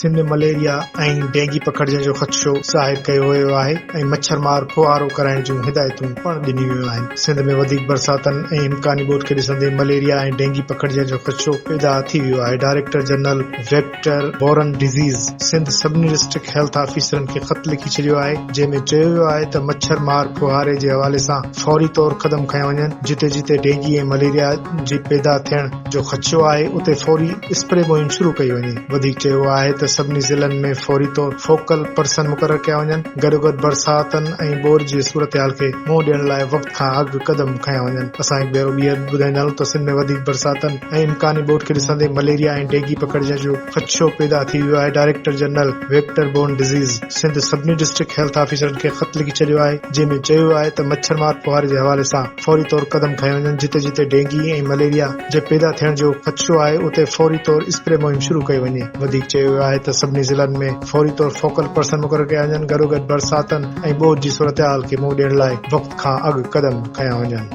Sindh ۾ malaria ۽ dengue پکڙجڻ جو خدشو ظاهر ڪيو ويو آهي ۽ مڇر مار ڦوهارو ڪرائڻ جون هدايتون پڻ ڏنيون ويون آهن. سنڌ ۾ وڌيڪ برساتن ۽ امڪاني ٻوڏ کي ڏسندي مليريا ۽ ڊينگي پکڙجڻ جو خدشو پيدا ٿي ويو آهي. Director general vector borne disease Sindh سڀني ڊسٽرڪٽ هيلٿ آفيسرن کي خط لکي ڇڏيو آهي جنهن ۾ چيو ويو آهي ته مڇر مار ڦوهاري جي حوالي سان فوري طور قدم کنيا وڃن جتي جتي ڊينگي ۽ مليريا جي پيدا ٿيڻ جو خدشو آهي اتي فوري اسپري مهم شروع ڪئي وڃي. وڌيڪ چيو ويو آهي ته سڀني ضلعن ۾ فوري طور فوڪل پرسن مقرر ڪيا وڃن، گڏوگڏ برساتن ۽ ٻوڏ جي صورتحال کي منهن ڏيڻ لاء وقت کان اڳ قدم کنيا وڃن. اسان هڪ ڀيرو ٻيهر ٻڌائيندا هلون ته سنڌ ۾ وڌيڪ برساتن ۽ امڪاني ٻوڏ کي ڏسندي مليريا ۽ ڊينگي پکڙجڻ جو خدشو پيدا ٿي ويو آهي، director general vector borne disease Sindh سڀني ڊسٽرڪٽ هيلٿ آفيسرن کي خط لکي ڇڏيو آهي، جنهن ۾ چيو ويو آهي ته مڇر مار ڦوهاري جي حوالي سان فوري طور قدم کنيا وڃن، جتي جتي ڊينگي ۽ مليريا جي پيدا ٿيڻ جو خدشو آهي اتي فوري طور اسپري مهم شروع ڪئي وڃي. وڌيڪ چيو ويو آهي ته سڀني ضلعن ۾ فوري طور فوڪل پرسن مقرر ڪيا وڃن گڏوگڏ برساتن ۽ ٻوڏ جي صورتحال کي منهن ڏيڻ لاء وقت کان اڳ قدم کنيا وڃن.